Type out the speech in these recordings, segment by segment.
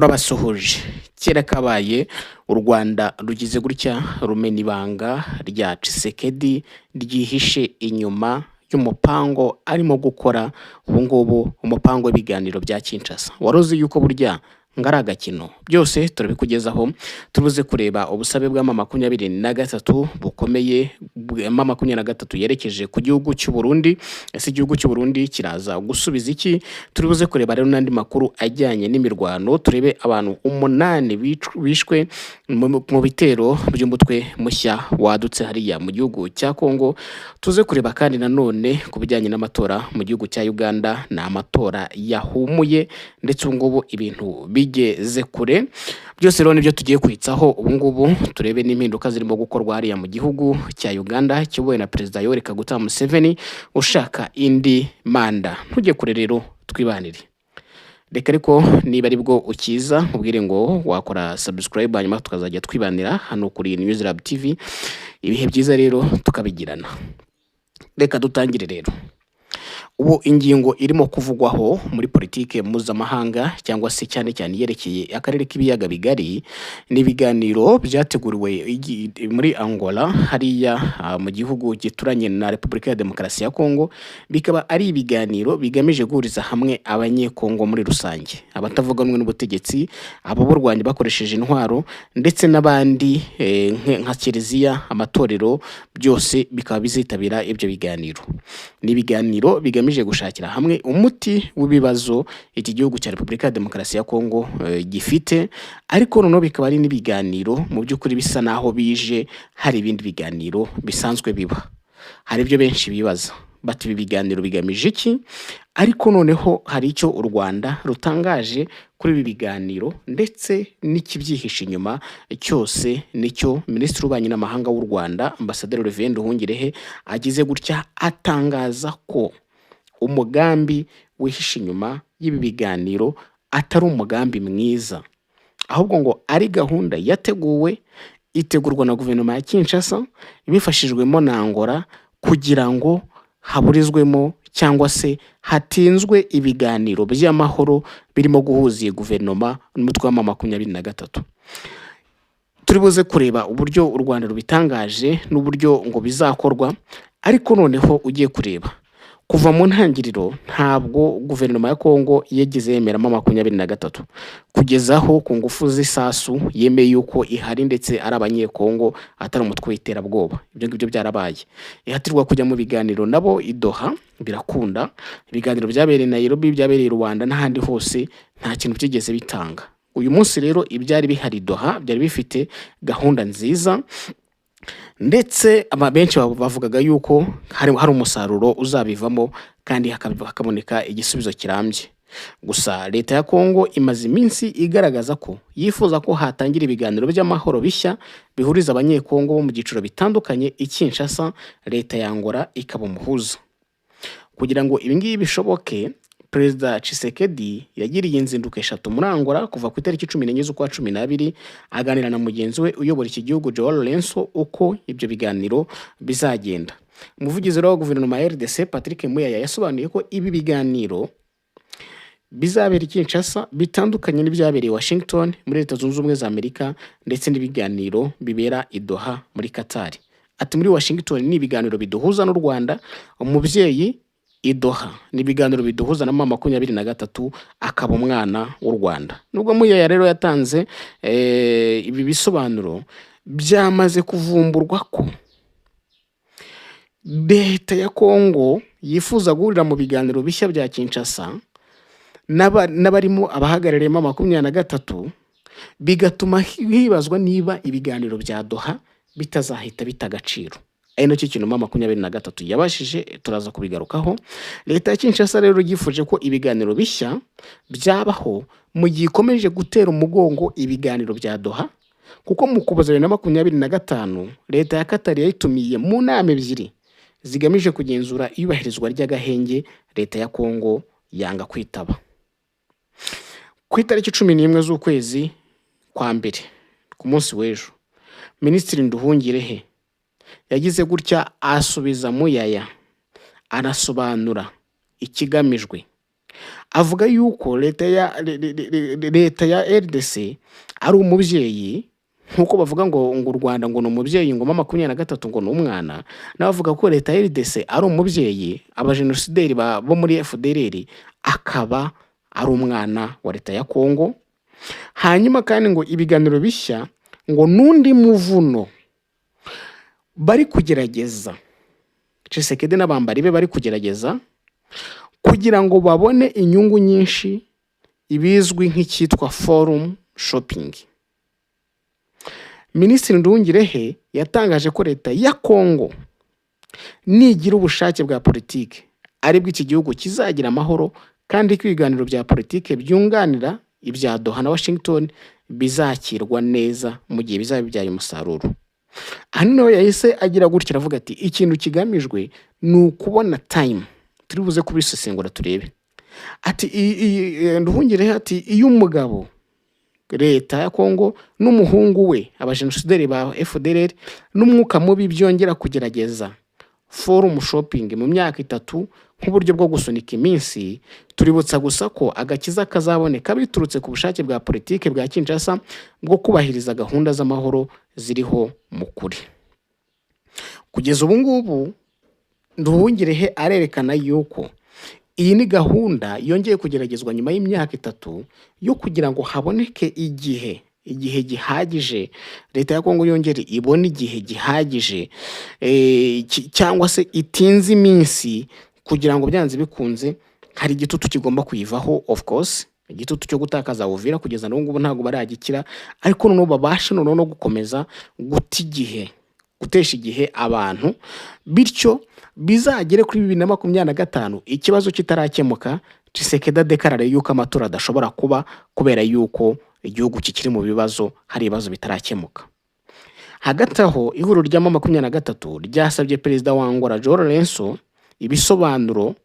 Turabasuhuje. Kera kabaye u Rwanda rugize gutya rumena ibanga rya Tshisekedi ryihishe inyuma y'umupango arimo gukora ubu ngubu, umupango w'ibiganiro bya Kinshasa. Wari uzi yuko burya ngo ari agakino? Byose turabikugezaho. Tubuze kureba ubusabe bwa M23 bukomeye, M23 yerekeje ku gihugu cy'u Burundi. Ese igihugu cy'u Burundi kiraza gusubiza iki? Turibuze kureba rero n'andi makuru ajyanye n'imirwano, turebe abantu 8 bishwe mu bitero by'umutwe mushya wadutse hariya mu gihugu cya Kongo. Tuze kureba kandi nanone ku bijyanye n'amatora mu gihugu cya Uganda, ni amatora yahumuye ndetse ubu ngubu ibintu bigeze kure. Byose rero nibyo tugiye kwitsaho ubu ngubu, turebe n'impinduka zirimo gukorwa hariya mu gihugu cya Uganda kiyobowe na Perezida Yoweri Kaguta Museveni ushaka indi manda. Ntujye kure rero, twibanire. Reka ariko niba ari bwo ukiza, nkubwire ngo wakora subscribe, hanyuma tukazajya twibanira hano kuri News Lab TV, ibihe byiza rero tukabigirana. Reka dutangire rero. Ubu ingingo irimo kuvugwaho muri politike mpuzamahanga, cyangwa se cyane cyane yerekeye akarere k'ibiyaga bigari, ni ibiganiro byateguriwe muri Angola hariya mu gihugu gituranye na Repubulika ya Demokarasi ya Kongo, bikaba ari ibiganiro bigamije guhuriza hamwe Abanyekongo muri rusange, abatavuga rumwe n'ubutegetsi, ababurwanya bakoresheje intwaro, ndetse n'abandi nka kiliziya, amatorero, byose bikaba bizitabira ibyo biganiro. Ni ibiganiro bigamije gushakira hamwe umuti w'ibibazo iki gihugu cya Repubulika ya Demokarasi ya Kongo gifite, ariko noneho bikaba ari n'ibiganiro mu by'ukuri bisa naho bije hari ibindi biganiro bisanzwe biba. Hari ibyo benshi bibaza bati: "Ibi biganiro bigamije iki?" Ariko noneho hari icyo u Rwanda rutangaje kuri ibi biganiro ndetse n'ikibyihishe inyuma cyose. Nicyo Minisitiri w'Ububanyi n'Amahanga w'u Rwanda, Ambasaderi Olivier Nduhungirehe, agize gutya atangaza ko umugambi wihishe inyuma y'ibi biganiro atari umugambi mwiza, ahubwo ngo ari gahunda yateguwe, itegurwa na guverinoma ya Kinshasa ibifashijwemo na Angola, kugira ngo haburizwemo cyangwa se hatinzwe ibiganiro by'amahoro birimo guhuza iyi guverinoma n'umutwe wa M23. Turi buze kureba uburyo u Rwanda rubitangaje n'uburyo ngo bizakorwa. Ariko noneho ugiye kureba kuva mu ntangiriro, ntabwo guverinoma ya Kongo yigeze yemeramo 23, kugeza aho ku ngufu z'isasu yemeye yuko ihari ndetse ari Abanyekongo, atari umutwe w'iterabwoba. Ibyo ngibyo byarabaye, ihatirwa kujya mu biganiro nabo i Doha, birakunda. Ibiganiro byabereye Nairobi, byabereye i Rwanda n'ahandi hose, nta kintu byigeze bitanga. Uyu munsi rero ibyari bihari i Doha byari bifite gahunda nziza, ndetse benshi bavugaga yuko hari umusaruro uzabivamo kandi hakaboneka igisubizo kirambye. Gusa leta ya Kongo imaze iminsi igaragaza ko yifuza ko hatangira ibiganiro by'amahoro bishya bihuriza Abanyekongo bo mu byiciro bitandukanye i Kinshasa, leta ya Angola ikaba umuhuza. Kugira ngo ibi ngibi bishoboke, Perezida Tshisekedi yagiriye inzinduko eshatu muri Angola kuva ku itariki 14 z'ukwa 12, aganira na mugenzi we uyobora iki gihugu, Joao Lourenço, uko ibyo biganiro bizagenda. Umuvugizi wa guverinoma ya RDC, Patrick Muyaya, yasobanuye ko ibi biganiro bizabera i Kinshasa bitandukanye n'ibyabereye Washington muri Leta Zunze Ubumwe za Amerika ndetse n'ibiganiro bibera i Doha muri Qatar. Ati: "Muri Washington ni ibiganiro biduhuza n'u Rwanda umubyeyi, i Doha ni ibiganiro biduhuza na M23 akaba umwana w'u Rwanda." Nubwo Muyaya rero yatanze ibi bisobanuro, byamaze kuvumburwa ko leta ya Kongo yifuza guhurira mu biganiro bishya bya Kinshasa n'abarimo abahagarariyemo 23, bigatuma hibazwa niba ibiganiro bya Doha bitazahita bita agaciro, ari nacyo kintu M23 yabashije. Turaza kubigarukaho. Leta ya Kinshasa rero yifuje ko ibiganiro bishya byabaho mu gihe ikomeje gutera umugongo ibiganiro bya Doha, kuko mu Ukuboza 2025 leta ya Qatar yayitumiye mu nama ebyiri zigamije kugenzura iyubahirizwa ry'agahenge, leta ya Kongo yanga kwitaba. Ku itariki 11 z'ukwezi kwa mbere, ku munsi w'ejo, Minisitiri Nduhungirehe yagize gutya asubiza Muyaya, anasobanura ikigamijwe. Avuga yuko leta ya RDC ari umubyeyi, nk'uko bavuga ngo u Rwanda ngo ni umubyeyi, ngo M23 ngo ni umwana. Nawe avuga ko leta ya RDC ari umubyeyi, abajenosideri bo muri FDLR akaba ari umwana wa leta ya Congo. Hanyuma kandi ngo ibiganiro bishya ngo n'undi muvuno bari kugerageza, Tshisekedi n'abambari be bari kugerageza kugira ngo babone inyungu nyinshi, ibizwi nk'icyitwa forum shopping. Minisitiri Nduhungirehe yatangaje ko leta ya Congo nigira ubushake bwa politiki aribwo iki gihugu kizagira amahoro, kandi ko ibiganiro bya politiki byunganira ibya Doha na Washington bizakirwa neza mu gihe bizaba bibyaye umusaruro. Aha noneho yahise agira gutya, aravuga ati ikintu kigamijwe ni ukubona time. Turi buze kubisesengura turebe. Ati Nduhungirehe ati iyo umugabo leta ya Congo n'umuhungu we, abajenosideri ba FDLR, n'umwuka mubi byongera kugerageza forum shopping mu myaka 3 nk'uburyo bwo gusunika iminsi, tuributsa gusa ko agakiza kazaboneka biturutse ku bushake bwa politike bwa Kinshasa bwo kubahiriza gahunda z'amahoro ziriho mu kuri. Kugeza ubu ngubu Nduhungirehe arerekana yuko iyi ni gahunda yongeye kugeragezwa nyuma y'imyaka 3 yo kugira ngo haboneke igihe gihagije, leta ya Congo yongere ibone igihe gihagije, cyangwa se itinze iminsi kugira ngo byanze bikunze hari igitutu kigomba kuyivaho. Of course, igitutu cyo gutakaza Uvira kugeza n'ubu ngubu ntabwo baragikira, ariko noneho babashe noneho no gukomeza guta igihe, gutesha igihe abantu, bityo bizagere kuri 2025 ikibazo kitarakemuka, Tshisekedi adekarare yuko amatora adashobora kuba kubera yuko igihugu kikiri mu bibazo, hari ibibazo bitarakemuka. Hagati aho, ihuriro rya M23 ryasabye perezida wa Angola João Lourenço ibisobanuro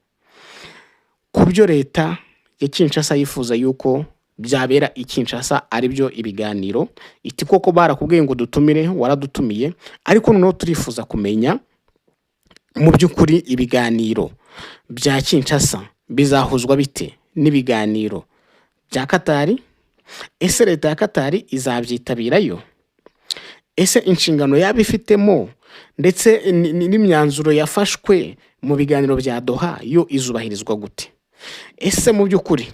ku byo leta ya Kinshasa yifuza yuko byabera i Kinshasa, aribyo ibiganiro. Iti koko barakubwiye ngo dutumire, waradutumiye, ariko noneho turifuza kumenya mu by'ukuri ibiganiro bya Kinshasa bizahuzwa bite n'ibiganiro bya Katari? Ese leta ya Katari izabyitabirayo? Ese inshingano yaba ifitemo ndetse n'imyanzuro yafashwe mu biganiro bya Doha yo izubahirizwa gute? Ese mu by'ukuri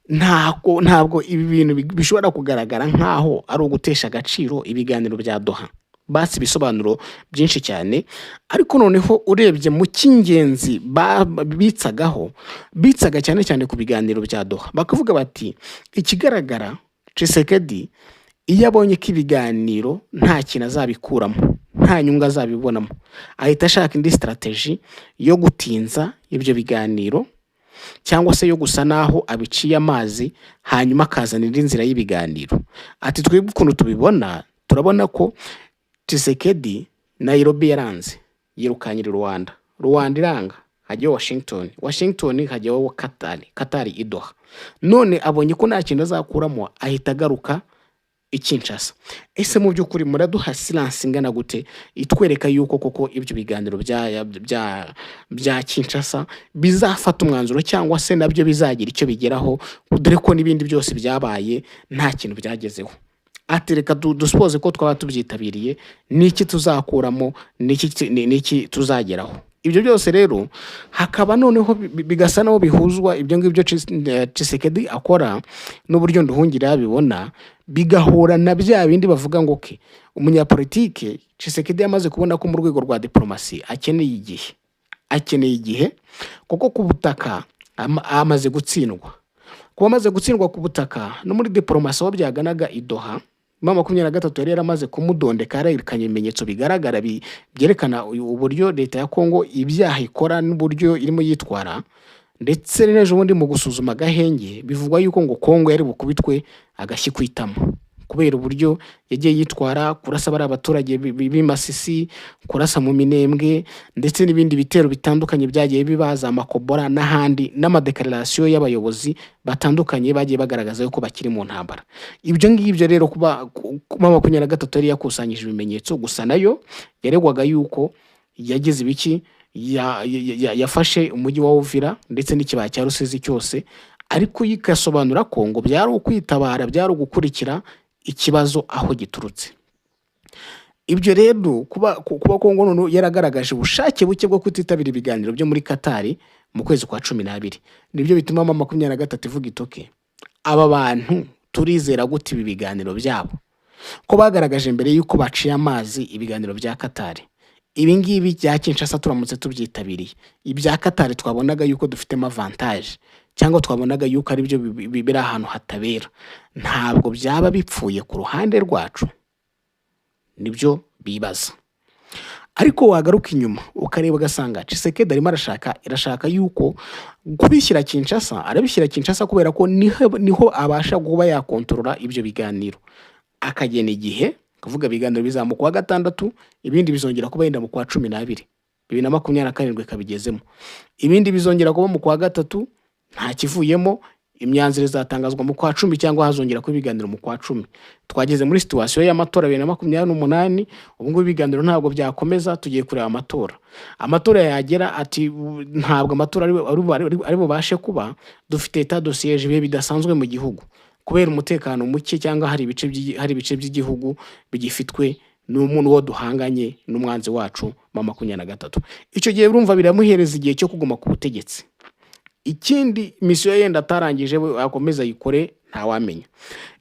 ntabwo ibi bintu bishobora kugaragara nk'aho ari ugutesha agaciro ibiganiro bya Doha? Basi ibisobanuro byinshi cyane, ariko noneho urebye mu cy'ingenzi bitsagaho, bitsaga cyane cyane ku biganiro bya Doha, bakavuga bati ikigaragara Tshisekedi iyo abonye ko ibiganiro nta kintu azabikuramo, nta nyungu azabibonamo, ahita ashaka indi strategy yo gutinza ibyo biganiro cyangwa se yo gusa naho abiciye amazi, hanyuma akazana indi nzira y'ibiganiro. Ati twebwe ukuntu tubibona, turabona ko Tshisekedi Nairobi yaranze, yirukanyira Rwanda, Rwanda iranga, hajyaho Washington, Washington hajyaho Katari, Katari i Doha, none abonye ko nta kintu azakuramo, ahita agaruka i Kinshasa. Ese mu by'ukuri muraduha silence ingana gute itwereka yuko koko ibyo biganiro bya Kinshasa bizafata umwanzuro cyangwa se nabyo bizagira icyo bigeraho, dore ko n'ibindi byose byabaye nta kintu byagezeho? Ati reka dusuppose ko twaba tubyitabiriye, niki tuzakuramo, niki tuzageraho? Ibyo byose rero hakaba noneho bigasa naho bihuzwa ibyo ngibyo Tshisekedi akora n'uburyo Nduhungirehe abibona, bigahura na bya bindi bavuga ngo ke umunyapolitike Tshisekedi yamaze kubona ko mu rwego rwa diplomasi akeneye igihe, akeneye igihe kuko ku butaka amaze gutsindwa. Kuba amaze gutsindwa ku butaka no muri diplomasi aho byaganaga i Doha, M23 yari yaramaze kumudondeka, yarerekanye ibimenyetso bigaragara byerekana uburyo leta ya Kongo ibyaha ikora n'uburyo irimo yitwara. Ndetse n'ejo bundi mu gusuzuma agahenge bivugwa yuko ngo Kongo yari bukubitwe agashyi ku itama kubera uburyo yagiye yitwara, kurasa bariya abaturage b'i Masisi, kurasa mu Minembwe, ndetse n'ibindi bitero bitandukanye byagiye biba za Makobora n'ahandi, n'amadeclaration y'abayobozi batandukanye bagiye bagaragaza yuko bakiri mu ntambara. Ibyo ngibyo rero, kuba M23 yari yakusanyije ibimenyetso, gusa nayo yaregwaga yuko yagize ibiki. yafashe umujyi wa Uvira ndetse n'ikibaya cya Rusizi cyose, ariko yo igasobanura ko ngo byari ukwitabara, byari ugukurikira ikibazo aho giturutse. Ibyo rero kuba Kongo noneho yaragaragaje ubushake buke bwo kutitabira ibiganiro byo muri Katari mu kwezi kwa 12, nibyo bituma M23 ivuga iti: "Okay, aba bantu turizera gute ibi biganiro byabo, ko bagaragaje mbere y'uko baciye amazi ibiganiro bya Katari? Ibi ngibi bya Kinshasa turamutse tubyitabiriye, ibya Katari twabonaga yuko dufitemo avantage cyangwa twabonaga yuko ari byo biri ahantu hatabera, ntabwo byaba bipfuye ku ruhande rwacu?" Nibyo bibaza. Ariko wagaruka inyuma ukareba, ugasanga Tshisekedi arimo arashaka, irashaka yuko kubishyira Kinshasa, arabishyira Kinshasa kubera ko niho abasha kuba yakontorora ibyo biganiro, akagena igihe, kuvuga ibiganiro bizaba mu kwa gatandatu, ibindi bizongera kuba yenda mu kwa 12 2027 kabigezemo, ibindi bizongera kuba mu kwa gatatu nta kivuyemo, imyanzuro izatangazwa mu kwa 10 cyangwa hazongera kuba ibiganiro mu kwa 10. Twageze muri situation y'amatora 2028, ubu ngubu ibiganiro ntabwo byakomeza, tugiye kureba amatora. Amatora yagera ati ntabwo amatora ari bubashe kuba, dufite état de siège, ibihe bidasanzwe mu gihugu kubera umutekano muke, cyangwa hari ibice by'igihugu bigifitwe n'umuntu uwo duhanganye, n'umwanzi wacu M23. Icyo gihe urumva biramuhereza igihe cyo kuguma ku butegetsi. Ikindi, mission yenda atarangije, we akomeza ayikore, ntawamenya.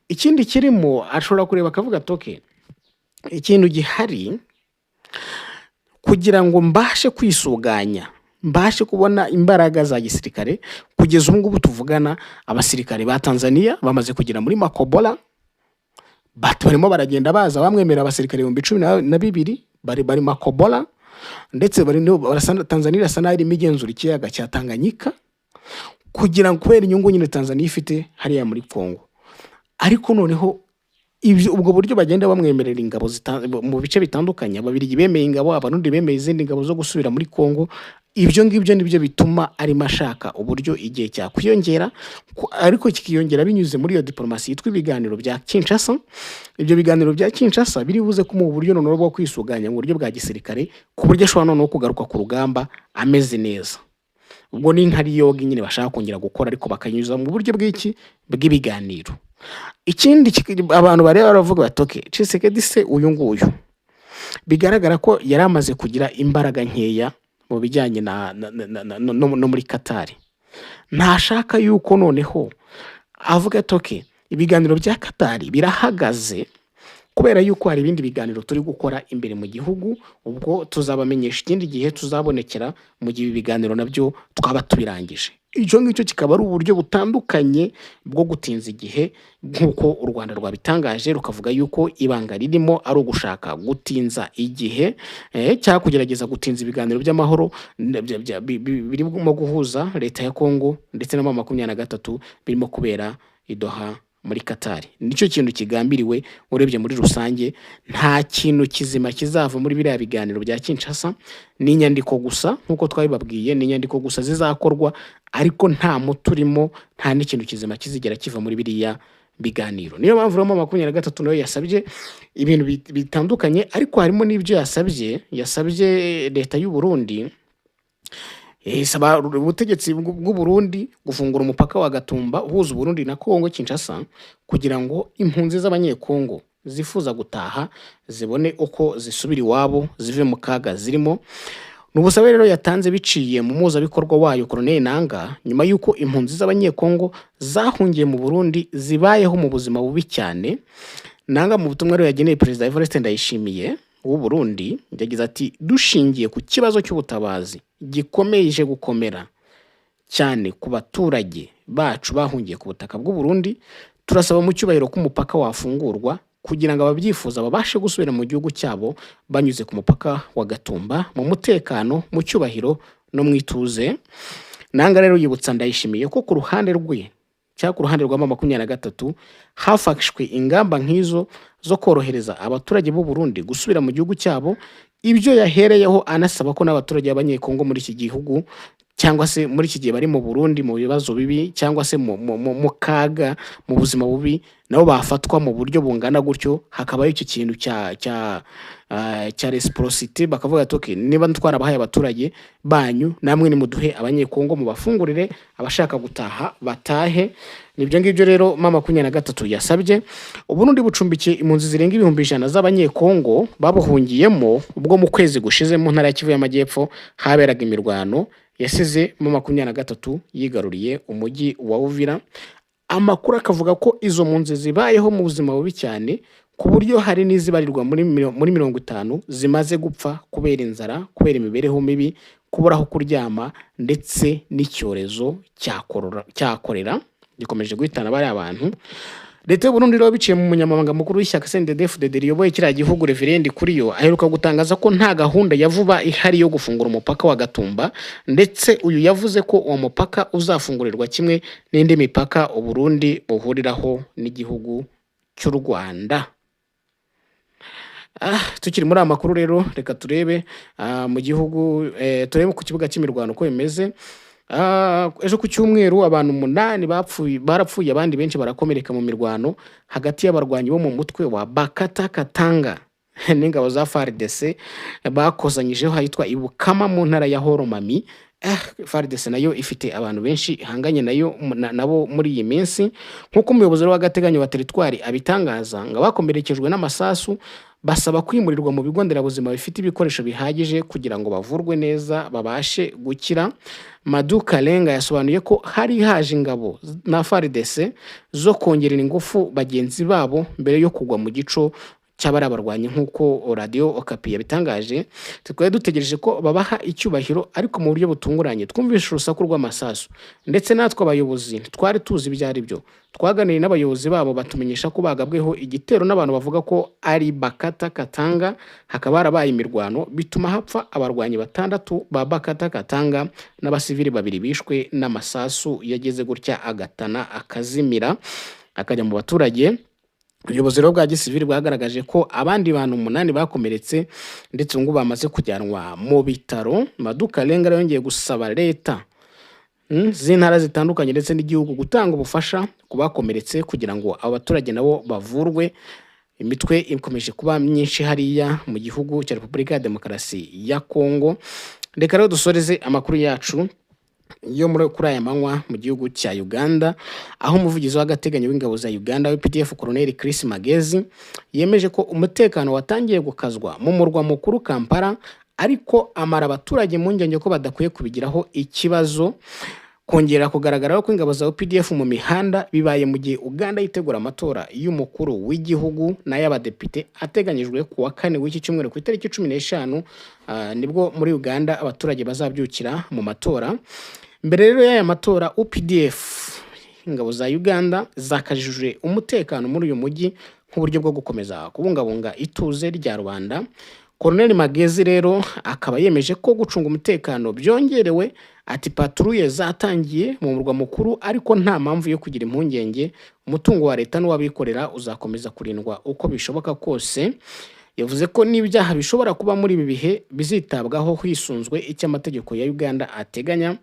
Ikindi kirimo, ashobora kureba akavuga ati: "Okay, ikintu gihari, kugira ngo mbashe kwisuganya, mbashe kubona imbaraga za gisirikare, kugeza ubu ngubu tuvugana abasirikare ba Tanzania bamaze kugera muri Makobola, barimo baragenda baza, bamwemerera abasirikare 12,000 bari Makobola, ndetse bari Tanzania irasa naho irimo igenzura ikiyaga cya Tanganyika kugira ngo, kubera inyungu nyine Tanzania ifite hariya muri Congo. Ariko noneho ibyo, ubwo buryo bagenda bamwemerera ingabo mu bice bitandukanye, Ababiligi bemeye ingabo, Abarundi bemeye izindi ngabo zo gusubira muri Congo, ibyo ngibyo nibyo bituma arimo ashaka uburyo igihe cyakwiyongera, ariko kikiyongera binyuze muri iyo diplomasi yitwa ibiganiro bya Kinshasa. Ibyo biganiro bya Kinshasa biri buze kumuha uburyo noneho bwo kwisuganya mu buryo bwa gisirikare, ku buryo ashobora noneho kugaruka ku rugamba ameze neza. Ubwo ni nka dialogue nyine bashaka kongera gukora, ariko bakanyuza mu buryo bw'iki? Bw'ibiganiro. Ikindi abantu bareba baravuga bati: "Okay, Tshisekedi se uyu nguyu bigaragara ko yari amaze kugira imbaraga nkeya mu bijyanye na, na, na, na, na, no muri Katari, ntashaka yuko noneho avuga ati: 'Okay, ibiganiro bya Katari birahagaze kubera yuko hari ibindi biganiro turi gukora imbere mu gihugu, ubwo tuzabamenyesha ikindi gihe tuzabonekera mu gihe ibi biganiro nabyo twaba tubirangije.'" Icyo ngicyo kikaba ari uburyo butandukanye bwo gutinza igihe, nk'uko u Rwanda rwabitangaje, rukavuga yuko ibanga ririmo ari ugushaka gutinza igihe, cyangwa kugerageza gutinza ibiganiro by'amahoro birimo guhuza leta ya Kongo ndetse na M23, birimo kubera i Doha muri Katari. Nicyo kintu kigambiriwe. Urebye muri rusange, nta kintu kizima kizava muri biriya biganiro bya Kinshasa, ni inyandiko gusa. Nk'uko twabibabwiye, ni inyandiko gusa zizakorwa, ariko nta muti urimo, nta n'ikintu kizima kizigera kiva muri biriya biganiro. Niyo mpamvu rero M23 nayo yasabye ibintu bitandukanye, ariko harimo n'ibyo yasabye leta y'u Burundi, isaba ubutegetsi bw'u Burundi gufungura umupaka wa Gatumba uhuza Uburundi na Kongo Kinshasa, kugira ngo impunzi z'Abanyekongo zifuza gutaha zibone uko zisubira iwabo, zive mu kaga zirimo. Ni ubusabe rero yatanze biciye mu muhuzabikorwa wayo Corneille Nanga, nyuma y'uko impunzi z'Abanyekongo zahungiye mu Burundi zibayeho mu buzima bubi cyane. Nanga mu butumwa rero yageneye Perezida Evariste Ndayishimiye w'u Burundi yagize ati: "Dushingiye ku kibazo cy'ubutabazi gikomeje gukomera cyane ku baturage bacu bahungiye ku butaka bw'u Burundi, turasaba mu cyubahiro ko umupaka wafungurwa kugira ngo ababyifuza babashe gusubira mu gihugu cyabo banyuze ku mupaka wa Gatumba mu mutekano, mu cyubahiro no mu ituze." Nanga rero yibutsa Ndayishimiye ko ku ruhande rwe cyangwa ku ruhande rwa M23 hafashwe ingamba nk'izo zo korohereza abaturage b'u Burundi gusubira mu gihugu cyabo, ibyo yahereyeho anasaba ko n'abaturage b'Abanyekongo muri iki gihugu Cyangwa se muri iki gihe bari mu Burundi mu bibazo bibi, cyangwa se mu kaga, mu buzima bubi, nabo bafatwa mu buryo bungana gutyo, hakabaho icyo kintu cya reciprocity, bakavuga ati: "Okay, niba twarabahaye abaturage banyu, namwe nimuduhe Abanyekongo, mubafungurire, abashaka gutaha batahe." Nibyo ngibyo rero M23 yasabye. Uburundi bucumbikiye impunzi zirenga 100,000 z'Abanyekongo babuhungiyemo ubwo mu kwezi gushize mu ntara ya Kivu y'Amajyepfo haberaga imirwano yasize M23 yigaruriye umujyi wa Uvira. Amakuru akavuga ko izo mpunzi zibayeho mu buzima bubi cyane, ku buryo hari n'izibarirwa muri 50 zimaze gupfa kubera inzara, kubera imibereho mibi, kubura aho kuryama, ndetse n'icyorezo cya korera gikomeje guhitana bariya bantu. Leta y'u Burundi rero, biciye mu munyamabanga mukuru w'ishyaka CNDD-FDD riyoboye kiriya gihugu, Reverend Kuriyo, aheruka gutangaza ko nta gahunda ya vuba ihari yo gufungura umupaka wa Gatumba. Ndetse uyu yavuze ko uwo mupaka uzafungurirwa kimwe n'indi mipaka u Burundi buhuriraho n'igihugu cy'u Rwanda. Tukiri muri aya makuru rero, reka turebe mu gihugu, turebe ku kibuga cy'imirwano uko bimeze. Ejo ku cyumweru abantu umunani bapfuye, barapfuye, abandi benshi barakomereka mu mirwano hagati y'abarwanyi bo mu mutwe wa Bakata Katanga n'ingabo za FARDC bakozanyijeho ahitwa Ibukama mu ntara ya Haut-Lomami. FARDC nayo ifite abantu benshi ihanganye nayo nabo muri iyi minsi, nk'uko umuyobozi w'agateganyo wa teritwari abitangaza. Ngo abakomerekejwe n'amasasu basaba kwimurirwa mu bigo nderabuzima bifite ibikoresho bihagije kugira ngo bavurwe neza, babashe gukira. Madu Kalenga yasobanuye ko hari haje ingabo na FARDC zo kongerera ingufu bagenzi babo mbere yo kugwa mu gico cy'abari abarwanyi, nk'uko Radiyo Okapi yabitangaje. "Twari dutegereje ko babaha icyubahiro, ariko mu buryo butunguranye twumvise urusaku rw'amasasu, ndetse natwe abayobozi ntitwari tuzi ibyo ari byo. Twaganiriye n'abayobozi babo, batumenyesha ko bagabweho igitero n'abantu bavuga ko ari Bakata Katanga, hakaba harabaye imirwano bituma hapfa abarwanyi batandatu ba Bakata Katanga n'abasivili babiri bishwe n'amasasu yageze gutya agatana akazimira akajya mu baturage." Ubuyobozi rero bwa gisivili bwagaragaje ko abandi bantu umunani bakomeretse, ndetse ubu ngubu bamaze kujyanwa mu bitaro. Maduka Renga yongeye gusaba leta z'intara zitandukanye ndetse n'igihugu gutanga ubufasha ku bakomeretse kugira ngo abo baturage nabo bavurwe. Imitwe ikomeje kuba myinshi hariya mu gihugu cya Repubulika ya Demokarasi ya Kongo. Reka rero dusoreze amakuru yacu yo muri kuri aya manywa mu gihugu cya Uganda, aho umuvugizi w'agateganyo w'ingabo za Uganda UPDF, Colonel Chris Magezi, yemeje ko umutekano watangiye gukazwa mu murwa mukuru Kampala, ariko amara abaturage impungenge ko badakwiye kubigiraho ikibazo. Kongera kugaragara ko ingabo za UPDF mu mihanda bibaye mu gihe Uganda yitegura amatora y'umukuru w'igihugu n'ay'abadepite ateganyijwe ku wa kane w'iki cyumweru, ku itariki 15, nibwo muri Uganda abaturage bazabyukira mu matora. Mbere rero y'aya matora, UPDF, ingabo za Uganda, zakajije umutekano muri uyu mujyi nk'uburyo bwo gukomeza kubungabunga ituze rya rubanda. Colonel Magezi rero akaba yemeje ko gucunga umutekano byongerewe, ati: "Patrouille zatangiye mu murwa mukuru, ariko nta mpamvu yo kugira impungenge. Umutungo wa leta n'uw'abikorera uzakomeza kurindwa uko bishoboka kose." Yavuze ko n'ibyaha bishobora kuba muri ibi bihe bizitabwaho hisunzwe icyo amategeko ya Uganda ateganya.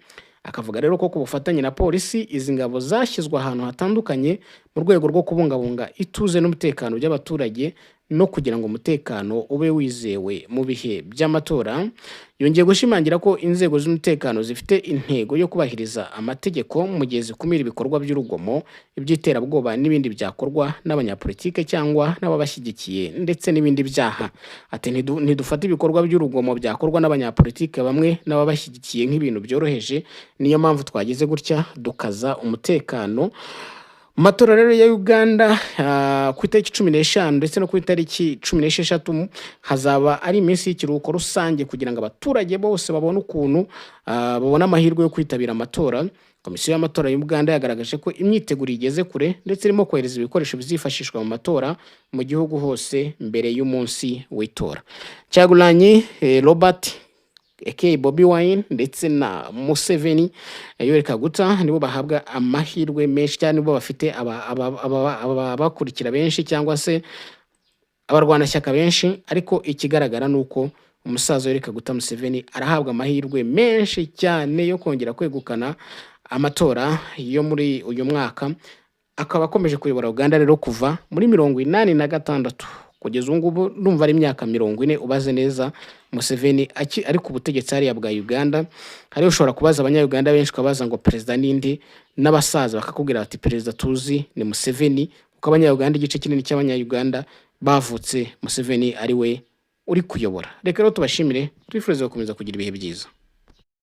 Akavuga rero ko ku bufatanye na polisi, izi ngabo zashyizwe ahantu hatandukanye mu rwego rwo kubungabunga ituze n'umutekano by'abaturage no kugira ngo umutekano ube wizewe mu bihe by'amatora. Yongeye gushimangira ko inzego z'umutekano zifite intego yo kubahiriza amategeko mu gihe zikumira ibikorwa by'urugomo, iby'iterabwoba n'ibindi byakorwa n'abanyapolitike cyangwa n'ababashyigikiye, ndetse n'ibindi byaha. Ati: "Ntidufata ibikorwa by'urugomo byakorwa n'abanyapolitike bamwe n'ababashyigikiye nk'ibintu byoroheje. Niyo mpamvu twagize gutya dukaza umutekano." Mu matora rero ya Uganda, ku itariki 15 ndetse no ku itariki 16 hazaba ari iminsi y'ikiruhuko rusange kugira ngo abaturage bose babone ukuntu babone amahirwe yo kwitabira amatora. Komisiyo y'amatora ya Uganda yagaragaje ko imyiteguro igeze kure, ndetse irimo kohereza ibikoresho bizifashishwa mu matora mu gihugu hose mbere y'umunsi w'itora. Kyagulanyi Robert aka Bobi Wine ndetse na Museveni Yoweri Kaguta nibo bahabwa amahirwe menshi cyane, nibo bafite ababakurikira benshi cyangwa se abarwanashyaka benshi. Ariko ikigaragara ni uko umutekano ukomeje kuba muke. Umusaza Yoweri Kaguta Museveni arahabwa amahirwe menshi cyane yo kongera kwegukana amatora yo muri uyu mwaka, akaba akomeje kuyobora Uganda rero kuva muri 86 kugeza ubu ngubu. Ndumva ari imyaka 40 ubaze neza Museveni ari ku butegetsi hariya bwa Uganda. Hariya ushobora kubaza Abanya-Uganda benshi, ukabaza ngo perezida ninde, n'abasaza bakakubwira bati perezida tuzi ni Museveni, kuko Abanya-Uganda, igice kinini cy'Abanya-Uganda bavutse Museveni ari we uri kuyobora. Reka rero tubashimire, tubifurize gukomeza kugira ibihe byiza.